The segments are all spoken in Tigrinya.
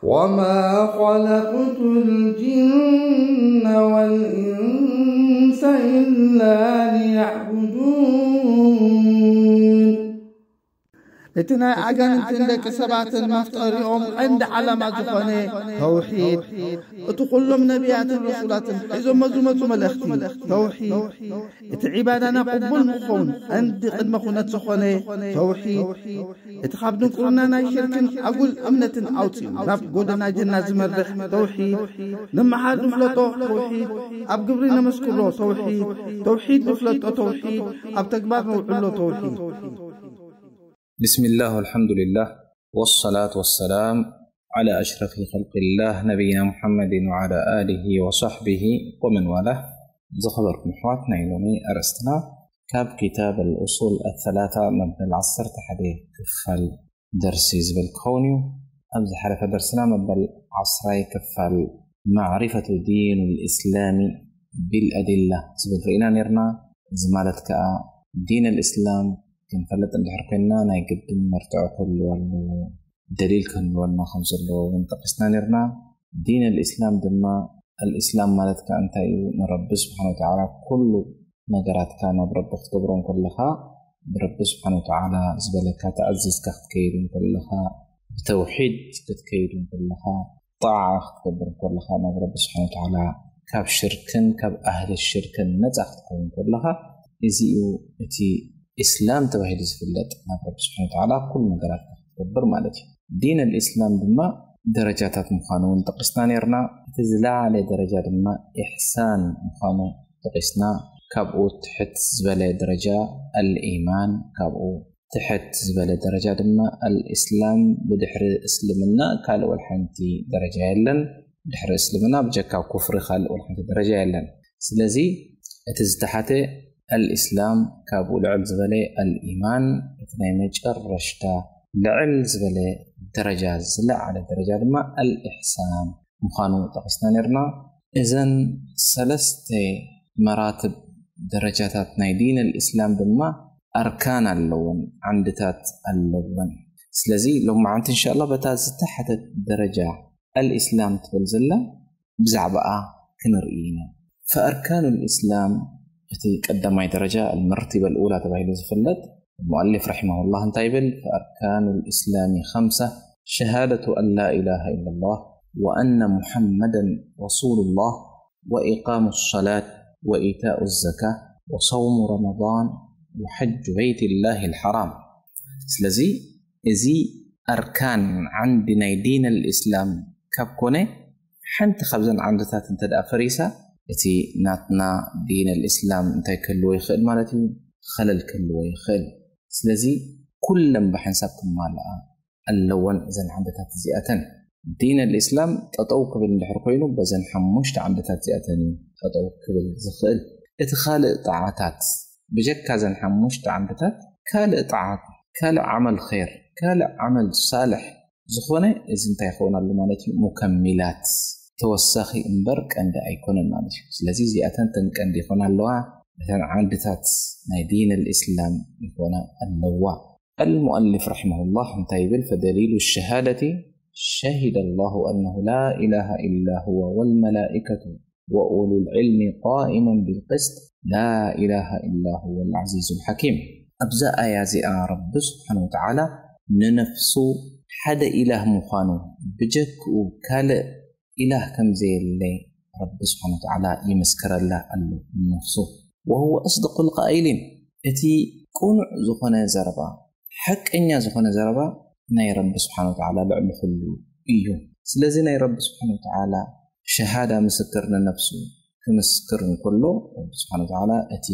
وما خلقت الجن والإنس إلا ليعبدون. እቲ ናይ ኣጋንንትን ደቂ ሰባትን መፍጠሪኦም ቀንዲ ዓላማ ዝኾነ ተውሒድ፣ እቲ ኩሎም ነቢያትን ረሱላትን ሒዞሞ ዝመፁ መልእኽቲ ተውሒድ፣ እቲ ዒባዳና ቅቡል ንክኸውን ቀንዲ ቅድመ ኩነት ዝኾነ ተውሒድ፣ እቲ ካብ ድንቁርና ናይ ሽርክን ኣጉል እምነትን ኣውፅኡ ናብ ጎደና ጀና ዝመርሕ ተውሒድ፣ ንመሓር ንፍለጦ ተውሒድ፣ ኣብ ግብሪ ነመስክሮ ተውሒድ፣ ተውሒድ ንፍለጦ ተውሒድ፣ ኣብ ተግባር ነውዕሎ ተውሒድ። بسم الله والحمد لله والصلاة والسلام على أشرف خلق الله نبينا محمد وعلى آله وصحبه ومن والاه. ዝኸበርኩም ኣሕዋት፣ ናይ ሎሚ ኣርእስትና ካብ ኪታብ الأصول الثلاثة መበል ዓሰርተ ሓደ ክፋል ደርሲ ዝብል ክኸውን እዩ። ኣብ ዝሓለፈ ደርስና መበል ዓስራይ ክፋል معرفة دين الإسلام بالأدلة ዝብል ርኢና ነርና። እዚ ማለት ከዓ ዲን الإسلام ክንፈልጥ እንድሕር ኮይንና ናይ ግድን መርትዖ ክህልዎ ኣለዎ፣ ደሊል ክህልወና ከም ዘለዎ እውን ጠቂስና ነርና። ዲን الإسلام ድማ الإسلام ማለት ከዓ እንታይ እዩ? ንረቢ ስብሓን ወተዓላ ኩሉ ነገራትካ ናብ ረቢ ክትገብሮ እንከለኻ፣ ብረቢ ስብሓን ወተዓላ ዝበለካ ተኣዚዝካ ክትከይድ እንከለኻ፣ ብተውሒድ ክትከይድ እንከለኻ፣ ጣዓ ክትገብር እንከለኻ፣ ናብ ረቢ ስብሓን ወተዓላ ካብ ሽርክን ካብ ኣህሊ ሽርክን ነፃ ክትከውን እንከለኻ፣ እዚ እዩ እቲ ኢስላም ተባሂሉ ዝፍለጥ። ናብ ረቢ ስብሓን ወተዓላ ኩሉ ነገራት ክትገብር ማለት እዩ። ዲን الإسلام ድማ ደረጃታት ምዃኑ እውን ጠቂስና ነርና። እቲ ዝለዓለ ደረጃ ድማ ኢሕሳን ምዃኑ ጠቂስና። ካብኡ ትሕት ዝበለ ደረጃ الإيمان፣ ካብኡ ትሕት ዝበለ ደረጃ ድማ الإسلام። ብድሕሪ እስልምና ካልእ ወላ ሓንቲ ደረጃ የለን። ድሕሪ እስልምና ብጀካ ኩፍሪ ካልእ ወላ ሓንቲ ደረጃ የለን። ስለዚ እቲ ዝተሓተ الإسلام፣ ካብኡ ልዕል ዝበለ الإيمان፣ እቲ ናይ መጨረሽታ ልዕል ዝበለ ደረጃ፣ ዝለዓለ ደረጃ ድማ الإحسان ምዃኑ ጠቂስና ነርና። እዘን ሰለስተ መራትብ፣ ደረጃታት ናይ ዲን الإسلام ድማ ኣርካን ኣለወን፣ ዓንድታት ኣለወን። ስለዚ ሎማዓንቲ እንሻላ በታ ዝተሓተት ደረጃ الإسلام ትብል ዘላ ብዛዕባኣ ክንርኢ ኢና። فأركان الإسلام፣ እቲ ቀዳማይ ደረጃ المرتبة الأولى ተባሂሉ ዝፍለጥ፣ المؤلف رحمه الله እንታይ ይብል? فأركان الإسلام خمسة، شهادة أن لا إله إلا الله وأن محمدا رسول الله وإقام الصلاة وإيتاء الزكاة وصوم رمضان وحج بيت الله الحرام። ስለዚ እዚ ኣርካን ዓንዲ ናይ ዲን الإسلام ካብ ኮነ፣ ሓንቲ ካብዘን ዓንድታት እንተ ደኣ ፈሪሳ፣ እቲ ናትና ዲን الإسلام እንታይ ክህልዎ ይኽእል ማለት እዩ? ኸለል ክህልዎ ይኽእል። ስለዚ ኩለን ብሓንሳብ ክማልኣ ኣለወን እዘን ዓንድታት እዚኣተን። ዲን الإسلام ጠጠው ክብል እንድሕር ኮይኑ፣ በዘን ሓሙሽተ ዓንድታት እዚኣተን እዩ ጠጠው ክብል ዝኽእል። እቲ ካልእ ጣዓታት፣ ብጀካ እዘን ሓሙሽተ ዓንድታት ካልእ ጣዓት፣ ካልእ ዓመል ኸይር፣ ካልእ ዓመል ሳልሕ ዝኾነ፣ እዚ እንታይ ይኸውን ኣሎ ማለት እዩ? ሙከሚላት፣ ተወሳኺ እምበር ቀንዲ ኣይኮነን ማለት እዩ። ስለዚ እዚኣተን ተን ቀንዲ ይኾና ኣለዋ፣ እተን ዓንድታት ናይ ዲን الإسلام ይኾና ኣለዋ። المؤلف رحمه الله እንታይ ይብል? فدليل الشهادة شهد الله أنه لا إله إلا هو والملائكة وأولو العلم قائما بالقسط لا إله إلا هو العزيز الحكيم። ኣብዛ ኣያ እዚኣ ረቢ ስብሓን ወተዓላ ንነፍሱ ሓደ ኢላህ ምዃኑ፣ ብጀክኡ ካልእ ኢላህ ከም ዘየለ ረቢ ስብሓን ወተዓላ ይምስክረላ ኣሎ ንነፍሱ። وهو أصدق القائلين፣ እቲ ቅኑዕ ዝኾነ ዘረባ፣ ሓቀኛ ዝኾነ ዘረባ ናይ ረቢ ስብሓን ወተዓላ ልዕሊ ኩሉ እዩ። ስለዚ ናይ ረቢ ስብሓን ወተዓላ ሸሃዳ፣ ምስክር ንነፍሱ ክምስክር እንከሎ፣ ረቢ ስብሓን ወተዓላ እቲ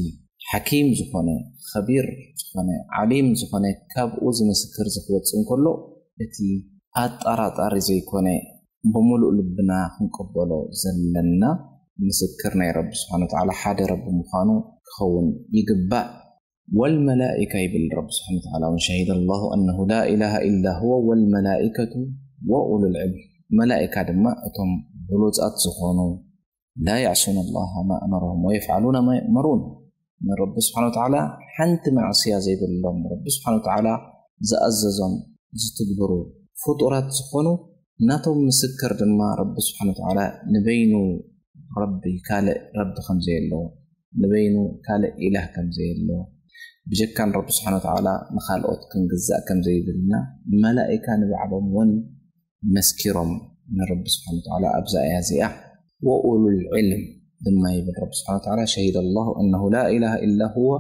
ሓኪም ዝኾነ፣ ኸቢር ዝኾነ፣ ዓሊም ዝኾነ፣ ካብኡ ዝምስክር ዝክወፅእ እንከሎ፣ እቲ ኣጠራጣሪ ዘይኮነ፣ ብምሉእ ልብና ክንቅበሎ ዘለና ምስክር ናይ ረቢ ስብሓን ወተዓላ ሓደ ረቢ ምዃኑ ክኸውን ይግባእ። والملائكة ይብል ረቢ ስብሓን ወተዓላ እውን، شهد الله أنه لا إله إلا هو والملائكة وأولو العلم። መላኢካ ድማ እቶም ብሉጻት ዝኾኑ، لا يعصون الله ما أمرهم ويفعلون ما يؤمرون። ንረቢ ስብሓን ወተዓላ ሓንቲ ማዕስያ ዘይብሎም፣ ረቢ ስብሓን ወተዓላ ዝኣዘዞም ዝትግብሩ ፍጡራት ዝኾኑ ናቶም ምስክር ድማ ረቢ ስብሓን ወተዓላ ንበይኑ ረቢ ካልእ ረቢ ከም ዘየሎ፣ ንበይኑ ካልእ ኢላህ ከም ዘየሎ፣ ብጀካ ንረቢ ስብሓን ወተዓላ ንኻልኦት ክንግዛእ ከም ዘይብልና መላኢካ ንባዕሎም እውን መስኪሮም ንረቢ ስብሓን ወተዓላ ኣብዛ ኣያ እዚኣ። ወኡሉል ዕልም ድማ ይብል ረቢ ስብሓን ወተዓላ፣ ሸሂደ ላሁ ኣነሁ ላ ኢላሃ ኢላ ሁወ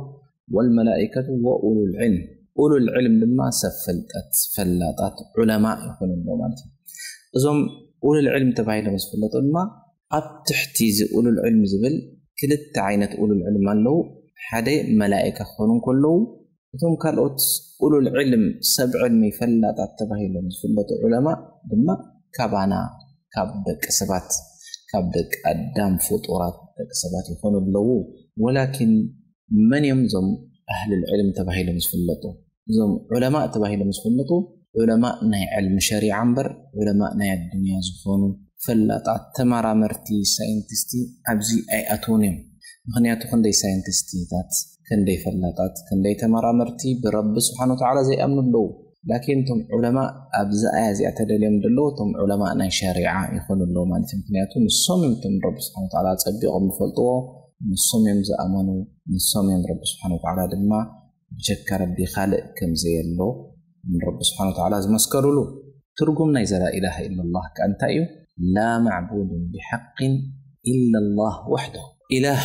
ወልመላኢከቱ ወኡሉል ዕልም። ኡሉል ዕልም ድማ ሰብ ፍልጠት፣ ፈላጣት፣ ዑለማ ይኾኑ ኣሎ ማለት እዩ። እዞም ኡሉል ዕልም ተባሂሎም ዝፍለጡ ድማ ኣብ ትሕቲ እዚ ኡሉል ዕልም ዝብል ክልተ ዓይነት ኡሉል ዕልም ኣለዉ። ሓደ መላኢካ ክኾኑ እንከለዉ፣ እቶም ካልኦት ኡሉል ዕልም፣ ሰብ ዕልሚ፣ ፈላጣት ተባሂሎም ዝፍለጡ ዑለማ ድማ ካባና፣ ካብ ደቂ ሰባት፣ ካብ ደቂ ኣዳም ፍጡራት ደቂ ሰባት ይኾኑ ኣለዉ። ወላኪን መን እዮም እዞም ኣህልል ዕልም ተባሂሎም ዝፍለጡ? እዞም ዑለማእ ተባሂሎም ዝፍለጡ ዑለማእ ናይ ዕልሚ ሸሪዓ እምበር ዑለማእ ናይ ኣዱንያ ዝኾኑ ፈላጣት፣ ተመራመርቲ፣ ሳይንቲስቲ ኣብዚ ኣይኣትውን እዮም። ምኽንያቱ ክንደይ ሳይንቲስቲታት፣ ክንደይ ፈላጣት፣ ክንደይ ተመራመርቲ ብረቢ ስብሓን ወተዓላ ዘይኣምኑ ኣለዉ። ላኪን እቶም ዑለማ ኣብዚ ኣያ እዚኣ ተደልዮም ዘለዉ እቶም ዑለማ ናይ ሸሪዓ ይኾኑ ኣለዉ ማለት እዩ። ምኽንያቱ ንሶም እዮም እቶም ረቢ ስብሓን ወተዓላ ጸቢቖም ዝፈልጥዎ፣ ንሶም እዮም ዝኣመኑ፣ ንሶም እዮም ረቢ ስብሓን ወተዓላ ድማ ብጀካ ረቢ ካልእ ከም ዘየሎ ንረቢ ስብሓን ወተዓላ ዝመስከሩሉ። ትርጉም ናይዛ ላኢላሃ ኢላላህ ከኣ እንታይ እዩ? ላ ማዕቡዱን ብሓቅን ኢላላህ ወሕደሁ። ኢላህ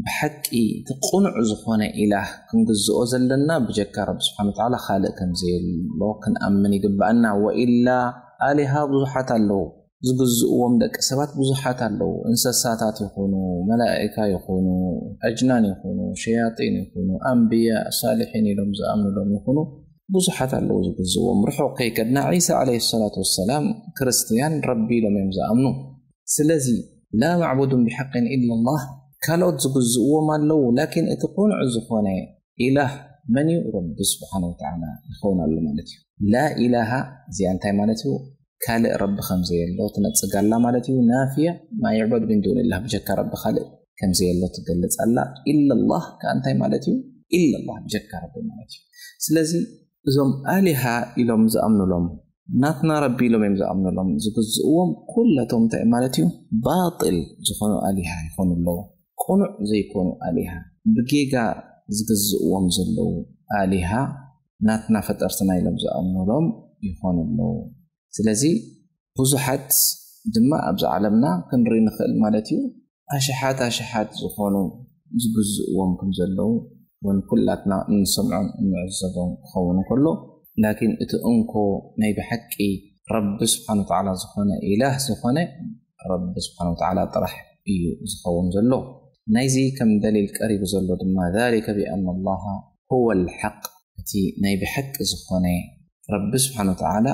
ብሓቂ እቲ ቅኑዕ ዝኾነ ኢላህ ክንግዝኦ ዘለና ብጀካ ረቢ ስብሓን ወተዓላ ካልእ ከም ዘየሎ ክንኣምን ይግብኣና። ወኢላ ኣሊሃ ብዙሓት ኣለዉ፣ ዝግዝእዎም ደቂ ሰባት ብዙሓት ኣለዉ። እንስሳታት ይኹኑ፣ መላእካ ይኹኑ፣ ኣጅናን ይኹኑ፣ ሸያጢን ይኹኑ፣ ኣንብያ፣ ሳልሒን ኢሎም ዝኣምኑሎም ይኹኑ፣ ብዙሓት ኣለዉ ዝግዝእዎም። ርሑቕ ከይከድና ዒሳ ዓለይሂ ሰላቱ ወሰላም ክርስትያን ረቢ ኢሎም እዮም ዝኣምኑ። ስለዚ ላ ማዕቡዱን ብሓቅን ኢላላህ፣ ካልኦት ዝግዝእዎም ኣለዉ፣ ላኪን እቲ ቅኑዕ ዝኾነ ኢላህ መን እዩ? ረቢ ስብሓን ወተዓላ ይኸውን ኣሎ ማለት እዩ። ላ ኢላሃ እዚኣ እንታይ ማለት እዩ? ካልእ ረቢ ከም ዘየሎ ትነጽግ ኣላ ማለት እዩ። ናፍያ ማ ዩዕበድ ሚን ዱንላህ፣ ብጀካ ረቢ ካልእ ከም ዘየሎ ትገልጽ ኣላ። ኢላላህ ከኣ እንታይ ማለት እዩ? ኢላላህ ብጀካ ረቢ ማለት እዩ። ስለዚ እዞም ኣሊሃ ኢሎም ዝኣምኑሎም፣ ናትና ረቢ ኢሎም እዮም ዝኣምኑሎም፣ ዝግዝእዎም ኩለቶም እንታይ ማለት እዩ? ባጥል ዝኾኑ ኣሊሃ ይኾኑ ኣለዉ። ቅኑዕ ዘይኮኑ ኣሊሃ፣ ብጌጋ ዝግዝእዎም ዘለዉ ኣሊሃ ናትና ፈጠርትና ኢሎም ዝኣምኑሎም ይኾኑ ኣለዉ። ስለዚ ብዙሓት ድማ ኣብዚ ዓለምና ክንርኢ ንኽእል ማለት እዩ። ኣሽሓት ኣሽሓት ዝኾኑ ዝግዝእዎም ከም ዘለዉ እውን ኩላትና እንሰምዖን እንዕዘቦን ክኸውን ከሎ፣ ላኪን እቲ እንኮ ናይ ብሓቂ ረቢ ስብሓን ወተዓላ ዝኾነ ኢላህ ዝኾነ ረቢ ስብሓን ወተዓላ ጥራሕ እዩ ዝኸውን ዘሎ። ናይዚ ከም ደሊል ቀሪቡ ዘሎ ድማ ذلك بأن الله هو الحق፣ እቲ ናይ ብሓቂ ዝኾነ ረቢ ስብሓን ወተዓላ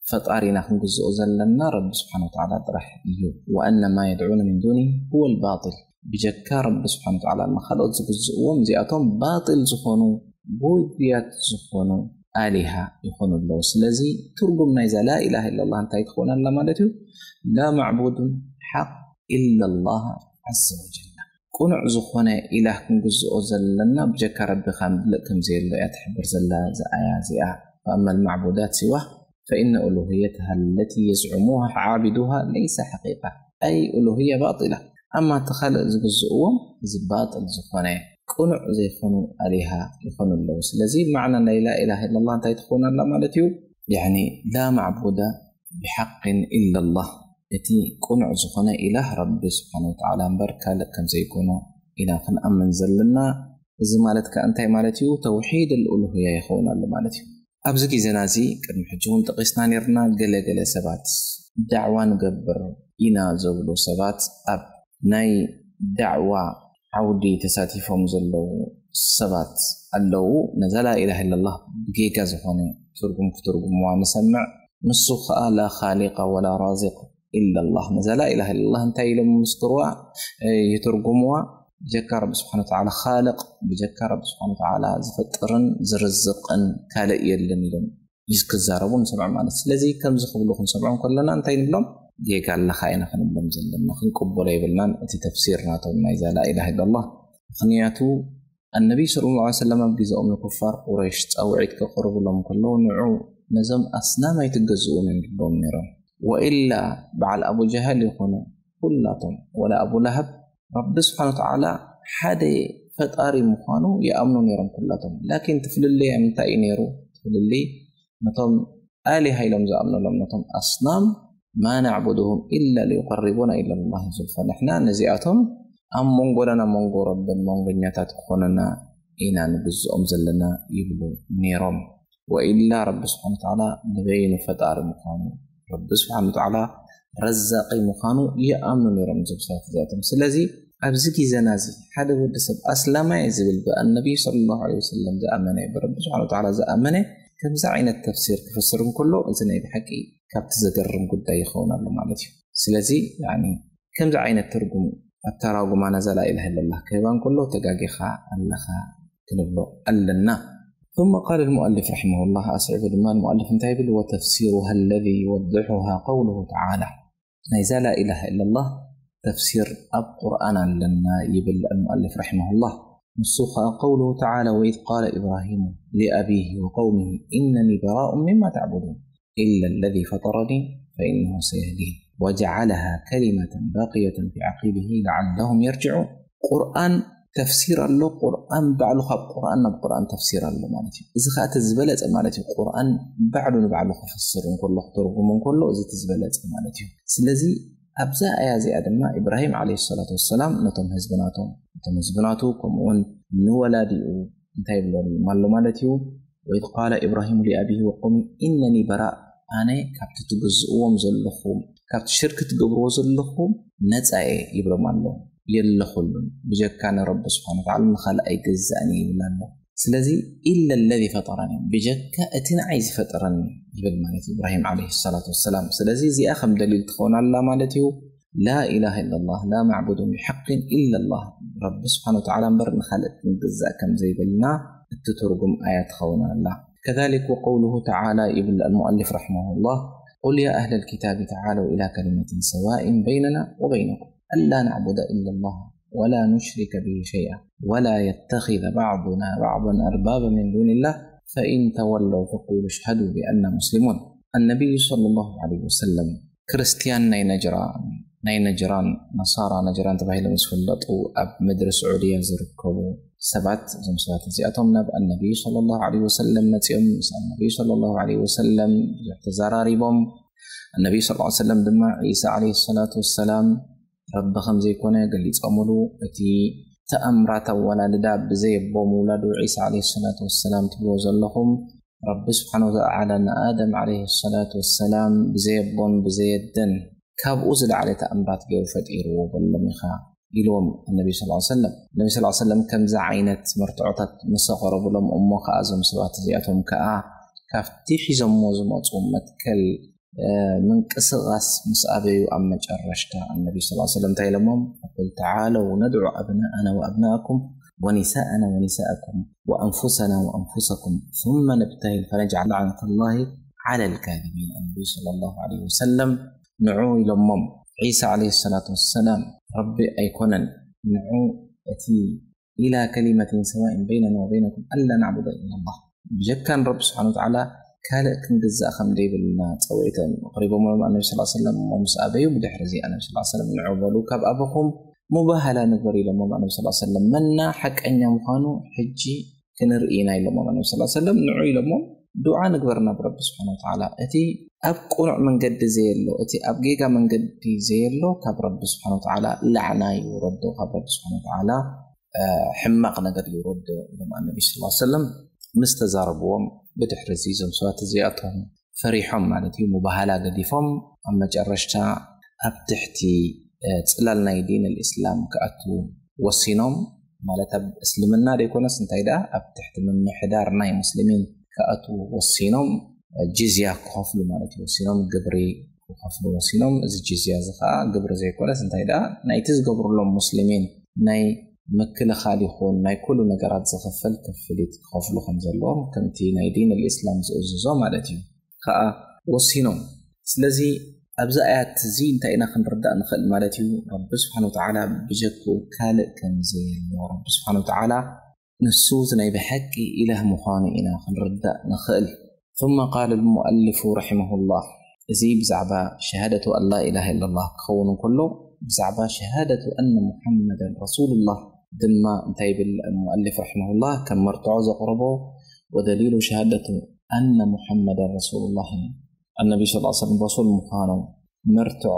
ፈጣሪና ክንግዝኦ ዘለና ረቢ ስብሓን ወተዓላ ጥራሕ እዩ። وأن ما يدعون من دونه هو الباطل፣ ብጀካ ረቢ ስብሓን ወተዓላ ካልኦት ዝግዝእዎም እዚኣቶም ባጢል ዝኾኑ፣ ጉድያት ዝኾኑ ኣሊሃ ይኾኑ ኣለዉ። ስለዚ ትርጉም ናይዛ ላኢላሃ ኢላላህ እንታይ ትኸውን ኣላ ማለት እዩ? ላ ማዕቡዱን ሓቅ ኢላላህ ዓዘ ወጀል። ቅኑዕ ዝኾነ ኢላህ ክንግዝኦ ዘለና ብጀካ ረቢ ካልእ ከም ዘየሎ እያ ትሕብር ዘላ እዛ ኣያ እዚኣ። فأما المعبودات سواه فإن ألوهيتها التي يزعمها عابدوها ليس حقيقة، أي ألوهية باطلة። ኣማ እቲ ካልእ ዝግዝእዎም እዚ ባጥል ዝኾነ ቅኑዕ ዘይኮኑ ኣሊሃ ይኾኑ ኣለዉ። ስለዚ ማዕና ናይ ላኢላሃ ኢላላህ እንታይ ትኸውን ኣላ ማለት እዩ? ያኒ ላ ማዕቡደ ብሓቅን ኢላላህ፣ እቲ ቅኑዕ ዝኾነ ኢላህ ረቢ ስብሓን ወተዓላ እምበር ካልእ ከም ዘይኮነ ኢና ክንኣምን ዘለና። እዚ ማለት ከኣ እንታይ ማለት እዩ? ተውሒድ ኣልኡሉህያ ይኸውን ኣሎ ማለት እዩ። ኣብዚ ግዜና እዚ ቅድሚ ሕጂ እውን ጠቒስና ነርና፣ ገለ ገለ ሰባት ዳዕዋ ንገብር ኢና ዘብሉ ሰባት ኣብ ናይ ዳዕዋ ዓውዲ ተሳቲፎም ዘለዉ ሰባት ኣለዉ። ነዛ ላኢላሃ ኢላላህ ብጌጋ ዝኾነ ትርጉም ክትርጉምዋ ንሰምዕ። ንሱ ኸኣ ላ ኻሊቀ ወላ ራዚቅ ኢላላህ። ነዛ ላኢላሃ ኢላላህ እንታይ ኢሎም ምስክርዋ፣ እ፣ ይትርጉምዋ? ብጀካ ረቢ ስብሓን ወተዓላ ኻልቅ፣ ብጀካ ረቢ ስብሓን ወተዓላ ዝፈጥርን ዝርዝቕን ካልእ የለን ኢሎም ክዛረቡ ንሰምዖም ማለት። ስለዚ ከምዚ ክብሉ ክንሰምዖም ከለና እንታይ ንብሎም? ጌጋ ኣለኻ ኢና ክንብሎም ዘለና፣ ክንቅበሎ የብልናን። እቲ ተፍሲር ናቶም ናይዛ ላኢላሃ ኢላላህ። ምኽንያቱ ኣነቢ ሰለላሁ ዐለይሂ ወሰለም ኣብ ግዜኦም ንኩፋር ቁረይሽ ጻውዒት ከቕርብሎም ከለዉ ንዑ ነዞም ኣስናም ኣይትገዝእዎም እዮም ዝብሎም ነይሮም። ወኢላ በዓል ኣቡ ጀሃል ይኹኑ ኩላቶም፣ ወላ ኣቡ ለሃብ፣ ረቢ ስብሓን ወተዓላ ሓደ ፈጣሪ ምዃኑ ይኣምኑ ነይሮም ኩላቶም። ላኪን ትፍልልይ እንታይ እዩ ነይሩ? ትፍልልይ ነቶም ኣሊሃ ኢሎም ዝኣምኑሎም ነቶም ኣስናም፣ ማ ናዕቡድሁም ኢላ ሊዩቀሪቡና ኢላ ላህ ዙልፋ፣ ንሕና ነዚኣቶም ኣብ መንጎናና መንጎ ረብን መንጎኛታት ክኾነና ኢና ንግዝኦም ዘለና ይብሉ ነይሮም። ወኢላ ረቢ ስብሓን ወተዓላ ንበይኑ ፈጣሪ ምዃኑ፣ ረቢ ስብሓን ወተዓላ ረዛቂ ምዃኑ ይኣምኑ ነይሮም እዞም ሰባት እዚኣቶም። ስለዚ ኣብዚ ግዜና እዚ ሓደ ወዲ ሰብ ኣስላማይ ዝብል ብኣነቢይ ሰለላሁ ዐለይሂ ወሰለም ዝኣመነ፣ ብረቢ ስብሓን ወተዓላ ዝኣመነ ከምዚ ዓይነት ተፍሲር ክፍስር እንከሎ፣ እዚ ናይ ብሓቂ ካብቲ ዘገርም ጉዳይ ይኸውን ኣሎ ማለት እዩ። ስለዚ ያኒ ከምዚ ዓይነት ትርጉም ኣተራጉማና እዛ ላኢላሃ ኢለላህ ክህባ እንከሎ ተጋጊኻ ኣለኻ ክንብሎ ኣለና። ثم قال المؤلف رحمه الله، ኣስዒቡ ድማ ሙኣልፍ እንታይ ይብል? وتفسيرها الذي يوضحها قوله تعالى، ናይዛ ላኢላሃ ኢለላህ ተፍሲር ኣብ ቁርኣን ኣለና ይብል ሙኣልፍ ረሒመሁላህ። ንሱ ኸዓ قوله تعالى وإذ قال إبراهيم لأبيه وقومه إنني براء مما تعبدون إلا الذي فطرني فإنه سيهدين وجعلها كلمة باقية في عقبه لعلهم يرجعون። ቁርኣን ተፍሲር ኣሎ። ቁርኣን ባዕሉ ካብ ቁርኣን ናብ ቁርኣን ተፍሲር ኣሎ ማለት እዩ። እዚ ኸዓ እቲ ዝበለፀ ማለት እዩ። ቁርኣን ባዕሉ ንባዕሉ ክፍስር እንከሎ፣ ክተርጉም እንከሎ፣ እዚ እቲ ዝበለፀ ማለት እዩ። ስለዚ ኣብዛ ኣያ እዚኣ ድማ ኢብራሂም ዓለይሂ ሰላቱ ወሰላም ነቶም ህዝቢ ናቶም፣ ነቶም ህዝቢ ናቱ፣ ከምኡ እውን ንወላዲኡ እንታይ ይብሎም ኣሎ ማለት እዩ? وإذ قال إبراهيم لأبيه وقومه إنني براء، ኣነ ካብቲ ትግዝእዎም ዘለኹም፣ ካብቲ ሽርክ ትገብርዎ ዘለኹም ነፃ እየ ይብሎም ኣሎ። የለኹሉን፣ ብጀካ ንረቢ ስብሓን ወተዓላ ንኻልእ ኣይገዛእን እየ ይብል ኣሎ። ስለዚ إلا الذي فطرني፣ ብጀካ እቲ ንዓይ ዝፈጠረኒ ይብል ማለት እዩ ኢብራሂም ዓለይሂ ሰላቱ ወሰላም። ስለዚ እዚኣ ከም ደሊል ትኸውን ኣላ ማለት እዩ። لا إله إلا الله لا معبود بحق إلا الله፣ ረቢ ስብሓን ወተዓላ እምበር ንኻልእ ክንግዛእ ከም ዘይብልና እትትርጉም ኣያ ትኸውን ኣላ። كذلك وقوله تعالى ይብል المؤلف رحمه الله، قل يا أهل الكتاب تعالوا إلى كلمة سواء بيننا وبينكم ألا نعبد إلا الله ولا نشرك به شيئا ولا يتخذ بعضنا بعضا أربابا من دون الله فإن تولوا فقولوا اشهدوا بأننا مسلمون። النبي صلى الله عليه وسلم ክርስትያን ናይ ነጅራን፣ ናይ ነጅራን፣ ነሳራ ነጅራን ተባሂሎም ዝፍለጡ ኣብ ምድሪ ስዑድያ ዝርከቡ ሰባት፣ እዞም ሰባት እዚኣቶም ናብ ኣነቢይ ሰለላሁ ዐለይሂ ወሰለም መጺኦም፣ ምስ ኣነቢይ ሰለላሁ ዐለይሂ ወሰለም ብዙሕ ተዘራሪቦም። ኣነቢይ ሰለላሁ ዐለይሂ ወሰለም ድማ ዒሳ ዐለይሂ ሰላቱ ወሰላም ረቢ ከም ዘይኮነ ገሊጾምሉ። እቲ ተኣምራት ኣወላልዳ ብዘይ ኣቦ ምውላዱ ዒሳ ዐለይሂ ሰላቱ ወሰላም ትብልዎ ዘለኹም፣ ረቢ ስብሓነ ወተዓላ ንኣደም ዓለይሂ ሰላቱ ወሰላም ብዘይ ኣቦን ብዘይ ኣደን ካብኡ ዝለዓለ ተኣምራት ገይሩ ፈጢርዎ በሎም ኢኻ ኢልዎም ነቢ ስ ሰለም። ነቢ ስ ሰለም ከምዚ ዓይነት መርትዖታት ምስ ኣቕረቡሎም እሞ ኸዓ እዞም ሰባት እዚኣቶም ከኣ ካብቲ ሒዞሞ ዝመፁ መትከል ምንቅስቓስ ምስ ኣበዩ ኣብ መጨረሽታ ኣነቢ ስ ሰለም እንታይ ኢሎሞም? ፈቁል ተዓለው ነድዑ ኣብናኣና ወኣብናኣኩም ወኒሳኣና ወኒሳኣኩም ወኣንፉሰና ወኣንፉሰኩም ثم ነብተሂል ፈነጅዓል ለዓነተላሂ ዓለል ካዚቢን። ኣነቢ ሰለላሁ ዐለይሂ ወሰለም ንዑ ኢሎሞም። ዒሳ ዐለይሂ ሰላቱ ወሰላም ረቢ ኣይኮነን። ንዑ እቲ ኢላ ከሊመትን ሰዋኢን በይነና ወበይነኩም ኣላ ናዕቡደ ኢላላህ፣ ብጀካ ንረቢ ስብሓን ወተዓላ ካልእ ክንግዛእ ከም ዘይብልና ጸውዒቶም ኣቕሪቦምሎም ኣነቢ ስ ሰለም። እሞ ምስ ኣበዩ ብድሕሪ እዚ ኣነቢ ስ ሰለም ንዑ በሉ ካብ ኣበኹም ሙባህላ ንግበር ኢሎሞም ኣነቢ ስ ሰለም። መና ሓቀኛ ምዃኑ ሕጂ ክንርኢ ኢና ኢሎሞም ኣነቢ ስ ሰለም። ንዑ ኢሎሞም ዱዓ ንግበር ናብ ረቢ ስብሓን ወተዓላ። እቲ ኣብ ቅኑዕ መንገዲ ዘየሎ፣ እቲ ኣብ ጌጋ መንገዲ ዘየሎ ካብ ረቢ ስብሓን ወተዓላ ላዕና ይውረዶ፣ ካብ ረቢ ስብሓን ወተዓላ ሕማቕ ነገር ይውረዶ ኢሎም ኣነቢ ስ ሰለም ምስ ተዛረብዎም፣ ብድሕሪ እዚ እዞም ሰባት እዚኣቶም ፈሪሖም ማለት እዩ፣ ሙባህላ ገዲፎም ኣብ መጨረሽታ ኣብ ትሕቲ ጽላል ናይ ዲን ኣልእስላም ክኣቱ ወሲኖም። ማለት ኣብ እስልምና ደይኮነስ እንታይ ደኣ ኣብ ትሕቲ ምምሕዳር ናይ ሙስሊሚን ክኣቱ ወሲኖም፣ ጂዝያ ክኸፍሉ ማለት እዩ። ወሲኖም ግብሪ ክኸፍሉ ወሲኖም። እዚ ጂዝያ እዚ ኸዓ ግብሪ ዘይኮነስ እንታይ ደኣ ናይቲ ዝገብሩሎም ሙስሊሚን ናይ ምክልኻል ይኹን ናይ ኩሉ ነገራት ዝኽፈል ክፍሊት ክኸፍሉ ከም ዘለዎም ከምቲ ናይ ዲን ኣልእስላም ዝእዝዞ ማለት እዩ። ከኣ ወሲኖም። ስለዚ ኣብዚ ኣያት እዚ እንታይ ኢና ክንርዳእ ንኽእል ማለት እዩ? ረቢ ስብሓን ወተዓላ ብጀክኡ ካልእ ከም ዘየሎ፣ ረቢ ስብሓን ወተዓላ ንሱ እቲ ናይ ብሓቂ ኢላህ ምዃኑ ኢና ክንርዳእ ንኽእል። ثم قال المؤلف رحمه الله، እዚ ብዛዕባ ሸሃደቱ ኣን ላ ኢላሃ ኢላላህ ክኸውን እንከሎ፣ ብዛዕባ ሸሃደቱ ኣነ ሙሓመደን ረሱሉላህ ድማ እንታይ ይብል ሙኣሊፍ ረሒመሁላህ? ከም መርትዖ ዘቕረቦ፣ ወደሊሉ ሸሃደቱ ኣነ ሙሓመደን ረሱሉላህ፣ ኣነቢ ስ ሰለም ረሱል ምዃኖም መርትዖ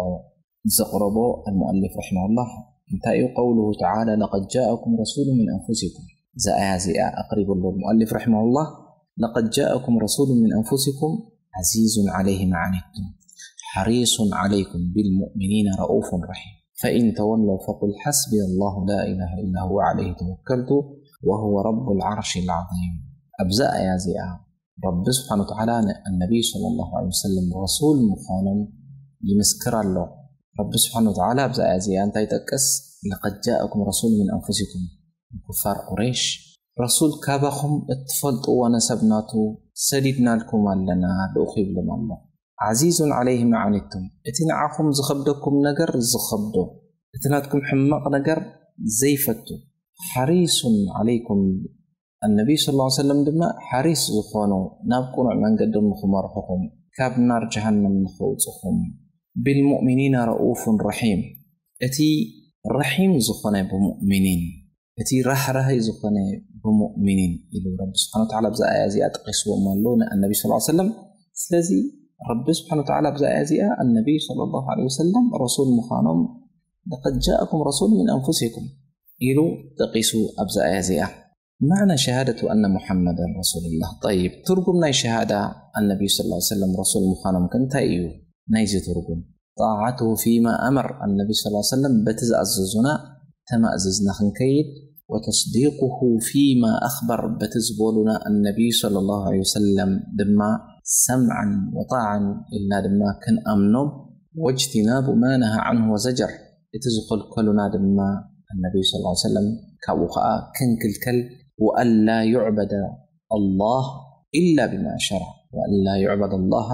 ዘቕረቦ ኣልሙኣሊፍ ረሒመሁላህ እንታይ እዩ? ቀውሉሁ ተዓላ ለቀድ ጃእኩም ረሱሉ ምን ኣንፉሲኩም። እዛ ኣያ እዚኣ ኣቕሪቡ ኣሎ ሙኣሊፍ ረሒመሁላህ። ለቀድ ጃእኩም ረሱሉ ምን ኣንፉሲኩም ዓዚዙን ዓለይሂ ማ ዓኒቱም ሓሪሱን ዓለይኩም ቢልሙእሚኒና ረኡፉን ረሒም ፈኢን ተወለው ፈቁል ሓስቢየ ላሁ ላ ኢላሃ ኢላ ሁወ ዓለይሂ ተወከልቱ ወሁወ ረቡል ዓርሺል ዓዚም። ኣብዛ ኣያ እዚኣ ረቢ ስብሓን ወተዓላ ንነቢይ ሰለላሁ ዐለይሂ ወሰለም ረሱል ምዃኖም ይምስክር ኣሎ። ረቢ ስብሓን ወተዓላ ኣብዛ ኣያ እዚኣ እንታይ ይጠቅስ? ለቀድ ጃእኩም ረሱል ምን ኣንፉሲኩም፣ ንኩፋር ቁረይሽ ረሱል ካባኹም እትፈልጥዎ ነሰብ ናቱ ሰዲድናልኩም ኣለና ልኡኹ ይብሎም ኣሎ። ዓዚዙን ዓለይሂ ማ ዓኒቱም፣ እቲ ንዓኹም ዝኸብደኩም ነገር ዝኸብዶ፣ እቲ ናትኩም ሕማቕ ነገር ዘይፈቱ፣ ሓሪሱን ዓለይኩም፣ ኣነቢ ስለ ላ ሰለም ድማ ሓሪስ ዝኾኑ፣ ናብ ቅኑዕ መንገዶም ንኽመርሕኹም፣ ካብ ናር ጀሃነም ንኸውፅኹም፣ ቢልሙእሚኒና ረኡፉን ረሒም፣ እቲ ረሒም ዝኾነ ብሙእሚኒን፣ እቲ ራህራሂ ዝኾነ ብሙእሚኒን ኢሉ ረቢ ስብሓን ወተዓላ ኣብዛ ኣያ እዚኣ ጠቂስዎም ኣሎ ንኣነቢ ስ ሰለም። ስለዚ ረቢ ስብሓን ወተዓላ ኣብዛ ኣያ እዚኣ ኣነቢ ሰለላሁ ዐለይሂ ወሰለም ረሱል ምዃኖም ለቀድ ጃእኩም ረሱል ምን ኣንፉሲኩም ኢሉ ጠቂሱ ኣብዛ ኣያ እዚኣ። ማዕና ሸሃደቱ ኣነ ሙሓመደን ረሱሉላህ። ጠይብ፣ ትርጉም ናይ ሸሃዳ ኣነቢ ስ ሰለም ረሱል ምዃኖም ከ እንታይ እዩ? ናይዚ ትርጉም ጣዓቱ ፊማ ኣመር፣ ኣነቢ ስ ሰለም በቲ ዝኣዘዙና ተማእዚዝና ክንከይድ፣ ወተስዲቁሁ ፊማ ኣኽበር፣ በቲ ዝበሉና ኣነቢ ሰለላሁ ዐለይሂ ወሰለም ድማ ሰምዓን ወጣዓን ኢልና ድማ ክንኣምኖም፣ ወጅቲናቡ ማ ነሃ ዓንሁ ወዘጀር፣ እቲ ዝኸልከሉና ድማ ኣነቢ ስ ሰለም ካብኡ ከዓ ክንክልከል፣ ወኣላ ዩዕበደ ኣላህ ኢላ ቢማ ሸረዕ፣ ወኣላ ዩዕበደ ኣላህ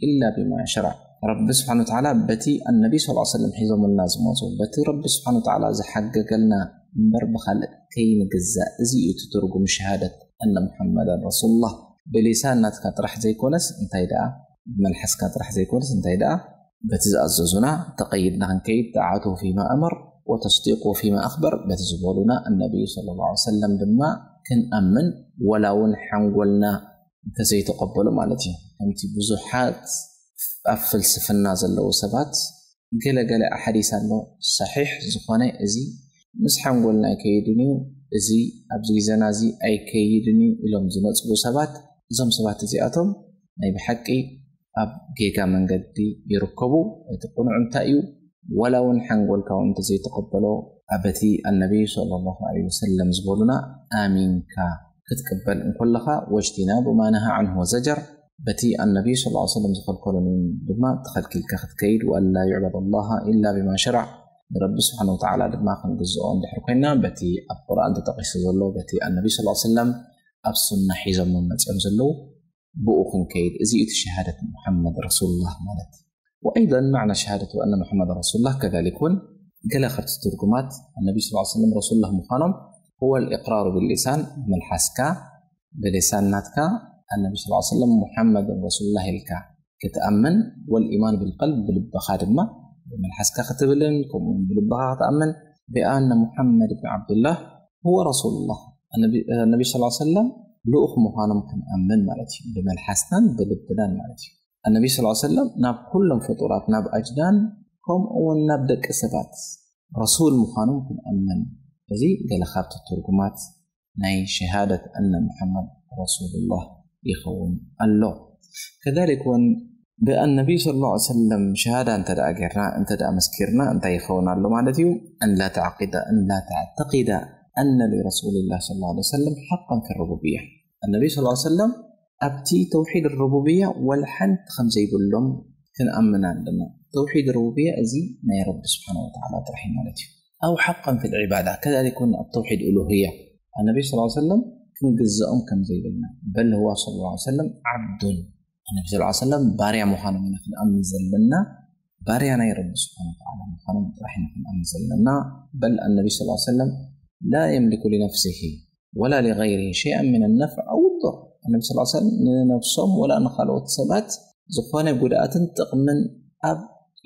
ኢላ ቢማ ሸረዕ። ረቢ ስብሓን ወተዓላ በቲ ኣነቢ ስ ሰለም ሒዞምልና ዝመፁ፣ በቲ ረቢ ስብሓን ወተዓላ ዝሓገገልና እምበር ብኻልእ ከይንግዛእ። እዚ እዩ እቲ ትርጉም ሸሃደት ኣነ ሙሓመዳን ረሱሉላህ። ብሊሳን ናትካ ጥራሕ ዘይኮነስ እንታይ ደኣ፣ ብመልሓስካ ጥራሕ ዘይኮነስ እንታይ ደኣ፣ በቲ ዝኣዘዙና ተቐይድና ክንከይድ፣ ጣዓቱ ፊማ ኣመር ወተስዲቁ ፊማ ኣኽበር፣ በቲ ዝበሉና ኣነቢዩ ሰለላሁ ዐለይሂ ወሰለም ድማ ክንኣምን፣ ወላ እውን ሓንጎልና እንተዘይተቐበሎ ማለት እዩ። ከምቲ ብዙሓት ኣብ ፍልስፍና ዘለዉ ሰባት ገለ ገለ ኣሓዲስ ኣሎ፣ ሰሒሕ ዝኾነ፣ እዚ ምስ ሓንጎልና ኣይከይድን እዩ፣ እዚ ኣብዚ ግዜና እዚ ኣይከይድን እዩ ኢሎም ዝነጽጉ ሰባት፣ እዞም ሰባት እዚኣቶም ናይ ብሓቂ ኣብ ጌጋ መንገዲ ይርከቡ። እቲ ቅኑዕ እንታይ እዩ? ወላ እውን ሓንጎልካ እውን እንተዘይተቐበሎ፣ ኣበቲ ኣነቢዩ ሰለላሁ ዐለይሂ ወሰለም ዝበሉና ኣሚንካ ክትቅበል እንከለኻ፣ ወጅቲናቡ ማ ነሃ ዓንሁ ወዘጀር፣ በቲ ኣነቢዩ ሰለላሁ ዐለይሂ ወሰለም ዝኸልከሉን ድማ ተኸልኪልካ ክትከይድ፣ ወአላ ዩዕበደ ኣላህ ኢላ ቢማ ሸረዕ፣ ንረቢ ስብሓነ ወተዓላ ድማ ክንግዝኦ እንድሕር ኮይና፣ በቲ ኣብ ቁርኣን ተጠቒሱ ዘሎ፣ በቲ ኣነቢዩ ሰለላሁ ዐለይሂ ወሰለም ኣብ ሱና ሒዞሞ መፅኦም ዘለዉ፣ ብኡ ክንከይድ። እዚ እዩ እቲ ሸሃደት ሙሓመድ ረሱሉላህ ማለት። ወኣይደን ማዕና ሸሃደቱ ኣነ ሙሓመድ ረሱሉላህ ከዛሊክ እውን ገለ ካብቲ ትርጉማት ኣነቢ ሰለላሁ ዐለይሂ ወሰለም ረሱሉላህ ምዃኖም፣ ሁወ ልእቅራሩ ብሊሳን፣ ብመልሓስካ ብሊሳን ናትካ ኣነቢ ሰለላሁ ዐለይሂ ወሰለም ሙሓመድን ረሱሉላህ ኢልካ ክትኣምን፣ ወልኢማን ብልቀልብ፣ ብልብኻ ድማ ብመልሓስካ ክትብልን ከምኡ እውን ብልብኻ ክትኣምን፣ ብኣነ ሙሓመድ ብን ዓብዱላህ ሁወ ረሱሉላህ፣ ኣነቢ ሰለላሁ ዐለይሂ ወሰለም ልኡኽ ምዃኖም ክንኣምን ማለት እዩ። ብመልሓስናን ብልብናን ማለት እዩ። ኣነቢ ሰለላሁ ዐለይሂ ወሰለም ናብ ኩሎም ፍጡራት፣ ናብ ኣጅዳን ከምኡ እውን ናብ ደቂ ሰባት ረሱል ምዃኖም ክንኣምን። እዚ ገለ ካብቲ ትርጉማት ናይ ሸሃደት ኣነ ሙሓመድ ረሱሉላህ ይኸውን ኣሎ። ከዛሊክ እውን ብኣነቢ ሰለላሁ ዐለይሂ ወሰለም ሸሃዳ እንተ ደኣ ጌርና፣ እንተ ደኣ መስኪርና እንታይ ይኸውን ኣሎ ማለት እዩ? ኣን ላ ተዕቂደ፣ ኣን ላ ተዕተቂደ ኣነ ሊረሱሊላህ ሰለላሁ ዐለይሂ ወሰለም ሓቀን ፊ ሩቡብያ። ኣነቢ ሰለላሁ ዐለይሂ ወሰለም ኣብቲ ተውሒድ ሩቡብያ ወላ ሓንቲ ከም ዘይብሎም ክንኣምን ኣለና። ተውሒድ ሩቡብያ እዚ ናይ ረቢ ስብሓነ ወተዓላ ጥራሕ እዩ ማለት እዩ። ኣው ሓቀን ፊል ዒባዳ፣ ከዛሊክ እውን ኣብ ተውሒድ ኡሉህያ ኣነቢ ሰለላሁ ዐለይሂ ወሰለም ክንግዘኦም ከም ዘይብልና፣ በል ሁዋ ሰለላሁ ዐለይሂ ወሰለም ዓብዱን፣ ኣነቢ ሰለላሁ ዐለይሂ ወሰለም ባርያ ምዃኖም ኢና ክንኣምን ዘለና፣ ባርያ ናይ ረቢ ስብሓነ ወተዓላ ምዃኖም ጥራሕ ኢና ክንኣምን ዘለና። በል ኣነቢ ሰለላሁ ዐለይሂ ወሰለም ላ የምሊኩ ሊነፍሲሂ ወላ ሊገይሪሂ ሸይኣን ሚነ ነፍዕ ኣው ዶር። ኣነቢ ሰለላሁ ዐለይሂ ወሰለም ንነብሶም ወላ ንኻልኦት ሰባት ዝኾነ ጉድኣትን ጥቕምን ኣብ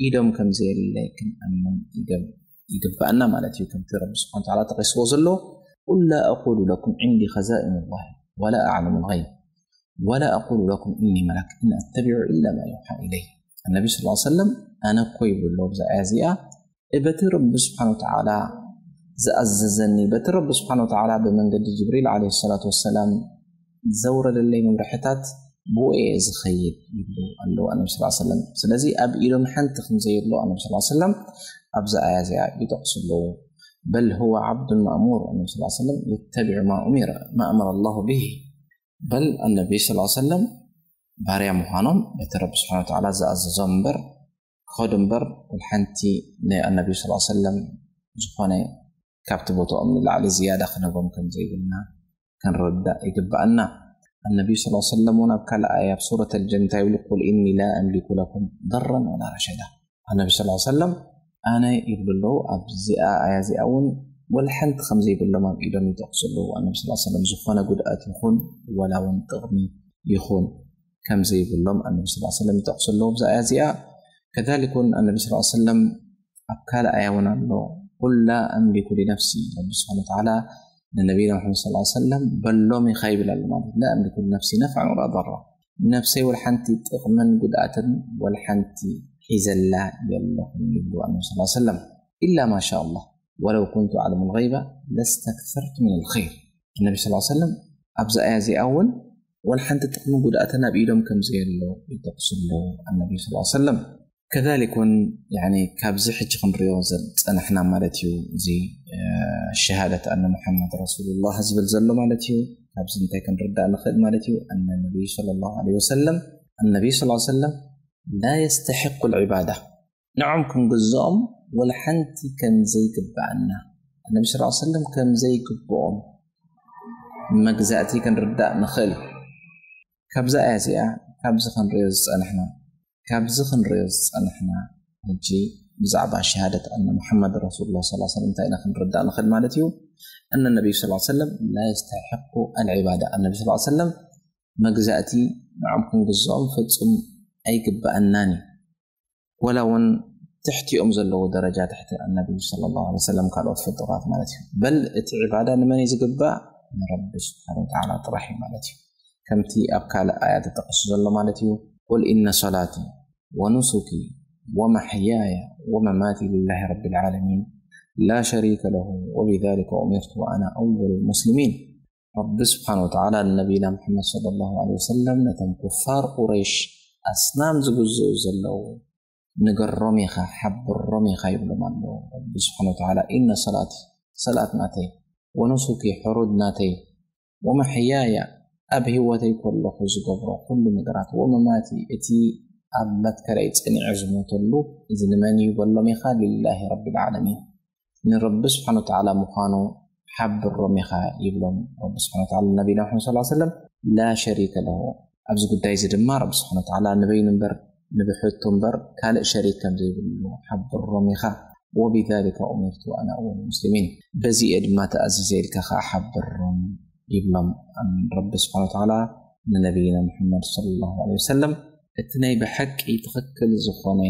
ኢዶም ከም ዘየለ ክንኣምን ይገብ- ይግባኣና ማለት እዩ። ከምቲ ረቢ ስብሓን ተዓላ ተቂስዎ ዘሎ قل لا أقول لكم عندي خزائن الله ولا أعلم الغيب ولا أقول لكم إني ملك إن أتبع إلا ما يوحى إلي النبي صلى الله عليه وسلم ኣነ እኮ ይብሉ ኣሎ ብዛ ኣያ እዚኣ በቲ ረቢ ስብሓን ወተዓላ ዝኣዘዘኒ በቲ ረቢ ስብሓን ወተዓላ ብመንገዲ ጅብሪል ዓለ ሰላት ወሰላም ዘውረደለይ መምርሕታት ብኡ እየ ዝኸይድ ይብሉ ኣለዉ ኣነቢ ስ ሰለም። ስለዚ ኣብ ኢዶም ሓንቲ ከምዘየሎ ኣነቢ ስ ሰለም ኣብዚ ኣያ እዚኣ ይጠቕሱ ኣለዉ። በል ሁወ ዓብዱን ማእሙር ኣነቢ ስ ሰለም የተቢዑ ማእመረ ላሁ ብሂ በል ኣነቢ ስ ሰለም ባርያ ምዃኖም በቲ ረቢ ስብሓን ወተዓላ ዝኣዘዞም እምበር ክኸዱ እምበር ሓንቲ ንኣነቢ ስ ሰለም ዝኾነ ካብቲ ቦታኦም ንላዕሊ ዝያዳ ክነቦም ከም ዘይብልና ክንርዳእ ይግባኣና። ኣነቢ ስ ሰለም እውን ኣብ ካልእ ኣያ ኣብ ሱረት ኣልጀን እንታይ ይብሉ? ቁል ኢኒ ላ ኣምሊኩ ለኩም ضرا ولا رشدا ኣነቢ ስ ሰለም ኣነ ይብሉ ኣለዉ ኣብዚኣ ኣያ እዚኣ እውን ወላ ሓንቲ ከም ዘይብሎም ኣብ ኢዶም ይጠቕሱ ኣለዉ ኣነቢ ስ ሰለም ዝኾነ ጉድኣት ይኹን ወላ እውን ጥቕሚ ይኹን ከም ዘይብሎም ኣነቢ ስ ሰለም ይጠቕሱ ኣለዉ ኣብዛ ኣያ እዚኣ ከሊክ እውን ኣነቢ ስ ሰለም ኣብ ካልእ ኣያ እውን ኣሎ ቁል ላ ኣምሊኩ ሊነፍሲ ረቢ ስብሓን ወተዓላ ንነቢና መሓመድ ስ ሰለም በሎም ኢኻ ይብል ኣሎ ማለት ላ ኣምሊኩ ሊነፍሲ ነፍዓን ወላ ضرا ነፍሰይ ወላ ሓንቲ ጥቕምን ጉድኣትን ወላ ሓንቲ ሒዘላ የለኹም ይብሉ ኣነቢ ስ ሰለም ኢላ ማሻ ኣላህ ወለው ኩንቱ ኣዕለሙ ልገይበ ለስተክሰርቱ ምን ልኸይር ኣነቢ ስ ሰለም ኣብዚ ኣያ እዚኣ እውን ወላ ሓንቲ ጥቕምን ጉድኣትን ኣብ ኢዶም ከም ዘየሎ ይጠቕሱ ኣለዉ ኣነቢ ስ ሰለም ከሊክ እውን ካብዚ ሕጂ ክንሪኦ ዝፀናሕና ማለት እዩ እዚ ሸሃደት ኣነ ሙሓመድ ረሱሉላህ ዝብል ዘሎ ማለት እዩ ካብዚ እንታይ ክንርዳእ ንኽእል ማለት እዩ ኣነ ነቢይ ለ ላ ለ ወሰለም ኣነቢይ ስ ሰለም ላ የስተሕቁ ልዕባዳ ንዖም ክንግዝኦም ወላ ሓንቲ ከም ዘይግብኣና ኣነቢ ስ ሰለም ከም ዘይግብኦም መግዛእቲ ክንርዳእ ንኽእል ካብዛ ኣያ እዚኣ ካብዚ ክንሪኦ ዝፀናሕና ካብዚ ክንሪኦ ዝፀናሕና ሕጂ ብዛዕባ ሸሃደት ኣነ ሙሓመድ ረሱሉላ ስ ሰለም እንታይ ኢና ክንርዳእ ንኽእል ማለት እዩ ኣነ ነቢይ ስ ሰለም ላ የስተሕቁ ኣልዕባዳ ኣነቢ ስ ሰለም መግዛእቲ ንዖም ክንግዝኦም ፍፁም ኣይግበኣናን እዩ ወላ እውን ትሕቲኦም ዘለዎ ደረጃ ትሕቲ ኣነቢ ለ ላ ሰለም ካልኦት ፍጡራት ማለት እዩ በል እቲ ዕባዳ ንመን እዩ ዝግባእ ንረቢ ስብሓን ወተዓላ ጥራሕ እዩ ማለት እዩ ከምቲ ኣብ ካልእ ኣያ ተጠቂሱ ዘሎ ማለት እዩ ቁል ኢነ ሰላቲ ወኑሱኪ ወመሕያየ ወመማቲ ልላሂ ረቢ ልዓለሚን ላ ሸሪከ ለሁ ወብዛሊከ ኡሚርቱ ወኣና ኣወሉ ልሙስሊሚን ረቢ ስብሓን ወተዓላ ንነቢና ሙሓመድ ለ ላ ለ ወሰለም ነቶም ኩፋር ቁረይሽ ኣስናም ዝግዝኡ ዘለዉ ንገሮም ኢኻ ሓብሮም ኢኻ ይብሎም ኣሎ ረቢ ስብሓን ወተዓላ ኢነ ሰላቲ ሰላት ናተይ ወኑሱኪ ሕሩድ ናተይ ወመሕያያ ኣብ ህይወተይ ከለኹ ዝገብሮ ኩሉ ነገራት ወመማቲ እቲ ኣብ መትከለይ ፀኒዐ ዝሞተሉ እዚ ንመን እዩ በሎም ኢኻ ሊላሂ ረቢ ልዓለሚን ንረቢ ስብሓን ወተዓላ ምዃኑ ሓብሮም ኢኻ ይብሎም ረቢ ስብሓን ወተዓላ ንነቢና ሙሓመድ ስ ሰለም ላ ሸሪከ ለሁ ኣብዚ ጉዳይ እዚ ድማ ረቢ ስብሓን ወተዓላ ንበይኑ እምበር ንብሕቱ እምበር ካልእ ሸሪክ ከም ዘይብሉ ሓብሮም ኢኻ ወብዛሊከ ኡሚርቱ ኣና ኣወል ሙስሊሚን በዚ እየ ድማ ተኣዚዘ ኢልካ ከዓ ሓብሮም ይብሎም ረቢ ስብሓን ወተዓላ ንነቢይና ሙሓመድ ለ ላ ለ ወሰለም እቲ ናይ ብሓቂ ትኽክል ዝኾነ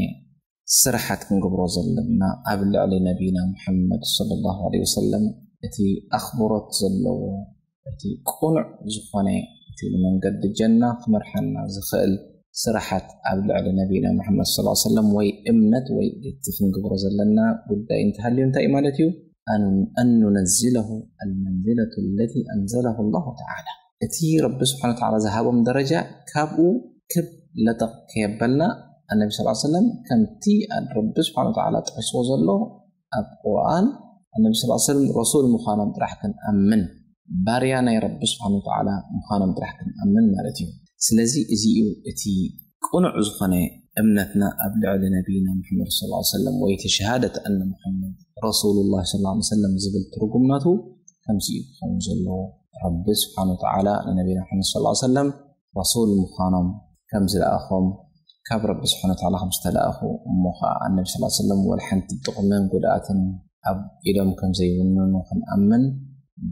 ስራሓት ክንገብሮ ዘለና ኣብ ልዕሊ ነቢና ሙሓመድ ለ ላ ለ ወሰለም እቲ ኣኽብሮት ዘለዎ እቲ ቅኑዕ ዝኾነ እቲ ንመንገዲ ጀና ክመርሓና ዝኽእል ስራሓት ኣብ ልዕሊ ነቢና ሙሓመድ ስ ሰለም ወይ እምነት ወይ እቲ ክንግብሮ ዘለና ጉዳይ እንተሃልዩ እንታይ እዩ ማለት እዩ ኣን ኑነዝለሁ ኣልመንዝለቱ ለቲ ኣንዘለሁ ላሁ ተዓላ እቲ ረቢ ስብሓን ወተዓላ ዝሃቦም ደረጃ ካብኡ ክብ ለጠቕ ከየበልና ኣነቢ ስ ሰለም ከምቲ ረቢ ስብሓን ወተዓላ ጠቂስዎ ዘሎ ኣብ ቁርኣን ኣነቢ ስ ሰለም ረሱል ምዃኖም ጥራሕ ክንኣምን ባርያ ናይ ረቢ ስብሓን ወተዓላ ምዃኖም ጥራሕ ክንኣምን ማለት እዩ ስለዚ እዚ እዩ እቲ ቅኑዕ ዝኾነ እምነትና ኣብ ልዕሊ ነቢይና ሙሓመድ ስ ሰለም ወይ እቲ ሸሃደት ኣነ ሙሓመድ ረሱሉላ ስ ሰለም ዝብል ትርጉም ናቱ ከምዚ እዩ ክኸውን ዘለዎ ረቢ ስብሓን ወተዓላ ንነቢና ሙሓመድ ስ ሰለም ረሱል ምዃኖም ከም ዝለኣኾም ካብ ረቢ ስብሓን ወተዓላ ከም ዝተለኣኹ እሞ ከዓ ኣነቢ ስ ሰለም ወላ ሓንቲ ጥቕምን ጉድኣትን ኣብ ኢዶም ከም ዘይውንኑ ክንኣምን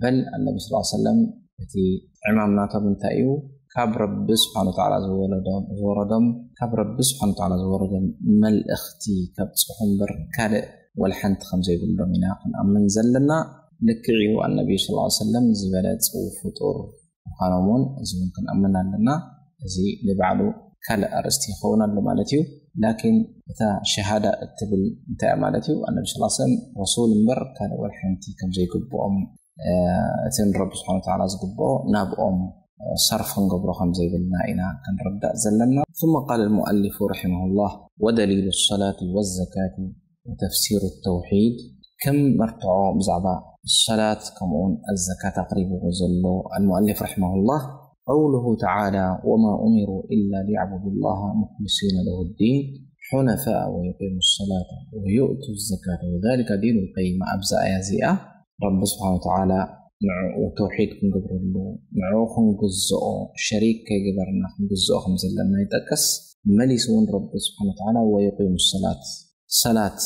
በል ኣነቢ ስ ሰለም እቲ ዕማም ናቶም እንታይ እዩ ካብ ረቢ ስብሓን ወተዓላ ዝወረዶም ካብ ረቢ ስብሓን ተዓላ ዝወረደ መልእኽቲ ከብፅሑ እምበር ካልእ ወላ ሓንቲ ከም ዘይብሎም ኢና ክንኣምን ዘለና። ልክዕ እዩ ኣነቢዩ ስ ሰለም ዝበለፁ ፍጡር ምዃኖም እውን እዚ እውን ክንኣምን ኣለና። እዚ ንባዕሉ ካልእ ኣርእስቲ ይኸውን ኣሎ ማለት እዩ። ላኪን እታ ሸሃዳ እትብል እንታይ ማለት እዩ? ኣነቢ ስ ሰለም ረሱል እምበር ካልእ ወላ ሓንቲ ከም ዘይግብኦም እቲ ንረቢ ስብሓን ተዓላ ዝግብኦ ናብኦም ሰርፍ ክንገብሮ ከም ዘይብልና ኢና ክንርዳእ ዘለና። ثم قال المؤلف رحمه الله ودليل الصلاة والزكاة وتفسير التوحيد ከም መርትዖ ብዛዕባ ሰላት ከምኡውን ኣዘካት ኣቕሪብዎ ዘሎ المؤلف رحمه الله قوله تعالى وما أمروا إلا ليعبدوا الله مخلصين له الدين حنفاء ويقيموا الصلاة ويؤتوا الزكاة وذلك دين القيمة ኣብዚ ኣያ እዚኣ ረቢ ስብሓን ተዓላ ንዕኡ ተውሒድ ክንገብረሉ ንዕኡ ክንግዝኦ ሸሪክ ከይገበርና ክንግዝኦ ከም ዘለና ይጠቅስ። መሊሱ እውን ረቢ ስብሓን ተዓላ ወይቂሙ ሰላት ሰላት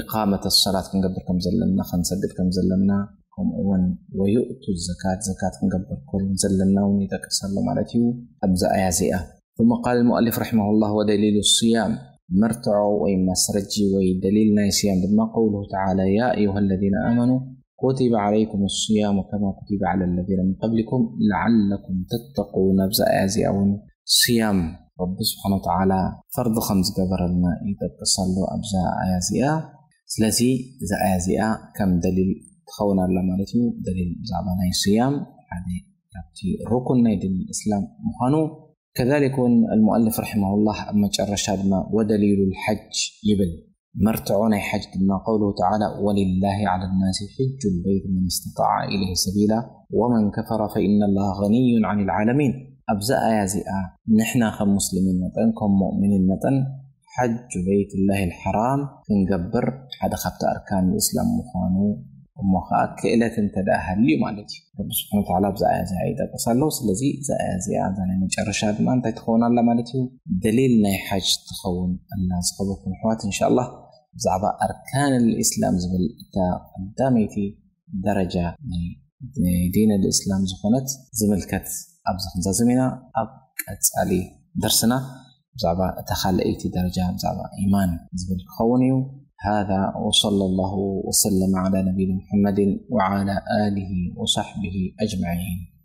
ኢቃመተ ሰላት ክንገብር ከም ዘለና ክንሰግድ ከም ዘለና ከምኡ እውን ወይእቱ ዘካት ዘካት ክንገብር ከም ዘለና እውን ይጠቅስ ኣሎ ማለት እዩ ኣብዚ ኣያ እዚኣ። ثم قال المؤلف رحمه الله ودليل الصيام መርትዖ ወይ ማስረጂ ወይ ደሊል ናይ ስያም ድማ قوله تعالى يا أيها الذين آمنوا كتب عليكم الصيام كما كتب على الذين من قبلكم لعلكم تتقون ኣብዚ ኣያ እዚኣ እውን ስያም ረቢ ስብሓን ወተዓላ ፈርዲ ከም ዝገበረልና ይጠቅስ ኣሎ ኣብዛ ኣያ እዚኣ። ስለዚ እዛ ኣያ እዚኣ ከም ደሊል ትኸውን ኣላ ማለት እዩ። ደሊል ብዛዕባ ናይ ስያም ሓደ ካብቲ ሩኩን ናይ ዲን እስላም ምዃኑ። ከዛሊክ እውን المؤلف رحمه الله ኣብ መጨረሻ ድማ ودليل الحج ይብል። መርትዖ ናይ ሓጅ ድማ قوله تعالى ولله على الناس حج البيت من استطاع إليه سبيلا ومن كفر فإن الله غني عن العالمين። ኣብዛ ኣያ እዚኣ ንሕና ከም ሙስሊሚን መጠን ከም ሙእሚኒን መጠን ሓጅ በይትላሂ ልሓራም ክንገብር ሓደ ካብቲ ኣርካን እስላም ምዃኑ እሞ ከዓ ክእለት እንተ ደኣ ሃልዩ ማለት እዩ። ረቢ ስብሓን ወተዓላ ኣብዛ ኣያ እዚኣ ይጠቅስ ኣሎ። ስለዚ እዛ ኣያ እዚኣ እዛ ናይ መጨረሻ ድማ እንታይ ትኸውን ኣላ ማለት እዩ? ደሊል ናይ ሓጅ ትኸውን ኣላ። ዝኸበርኩም ኣሕዋት እንሻ ኣላህ ብዛዕባ ኣርካን ልእስላም ዝብል እታ ቀዳመይቲ ደረጃ ናይ ዲን ልእስላም ዝኾነት ዝምልከት ኣብዚ ክንዛዝም ኢና። ኣብ ቀጻሊ ደርስና ብዛዕባ እታ ካልኣይቲ ደረጃ ብዛዕባ ኢማን ዝብል ክኸውን እዩ። هذا وصلى الله وسلم على نبينا محمد وعلى آله وصحبه أجمعين.